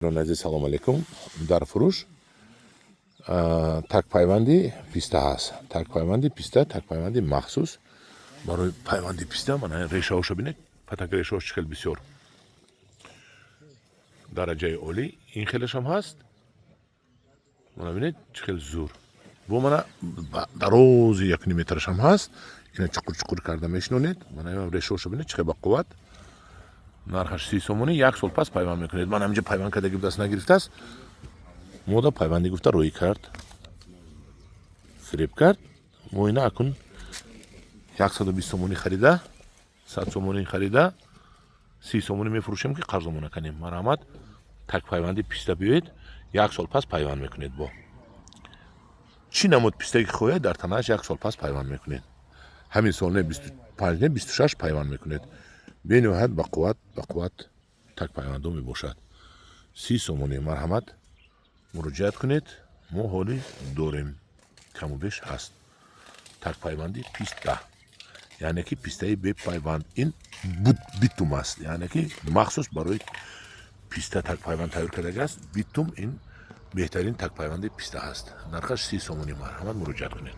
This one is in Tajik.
Азиз, салом алейкум. Дар фурӯш такпайванди писта ҳаст. Такпайванди писта, такпайванди махсус барои пайванди писта. Мана, решаҳошо бинед, патак решаҳош чӣ хел бисёр, дараҷаи олӣ. Ин хелашам ҳаст. Мана, бинед, чӣ хел зур. Бо мана дарози 1,5 метрашам ҳаст. Ина чуқур чуқур карда мешинонед. Мана, решаҳошо бинед, чӣ хел бақувват. Нархаш 30 сомонӣ. Як сол пас пайванд мекунед. Ман ҳаминҷа пайванд кардаги даст нагирифтааст. Мода пайвандӣ гуфта рӯй кард, фиреб кард. Мо ина акун 120 сомонӣ харида, 100 сомонӣ харида, 30 сомонӣ мефурӯшем, ки қарзомона канем. Марҳамат, так пайванди писта биёед, як сол пас пайванд мекунед. Бо чӣ намуд пистае ки хоҳед, дар танааш як сол пас пайванд мекунед. Ҳамин сол не, 25 не, 26 пайванд мекунед. Бениҳоят бақувват, бақувват так пайвандо мебошад. 30 сомонӣ. Марҳамат, муроҷиат кунед. Мо ҳолӣ дорем, каму беш ҳаст. Такпайванди писта, яъне ки пистаи бепайванд. Ин битум аст, яъне ки махсус барои писта такпайванд тайёр кардаги аст. Битум, ин беҳтарин такпайванди писта ҳаст. Нархаш 30 сомонӣ. Марҳамат, муроҷиат кунед.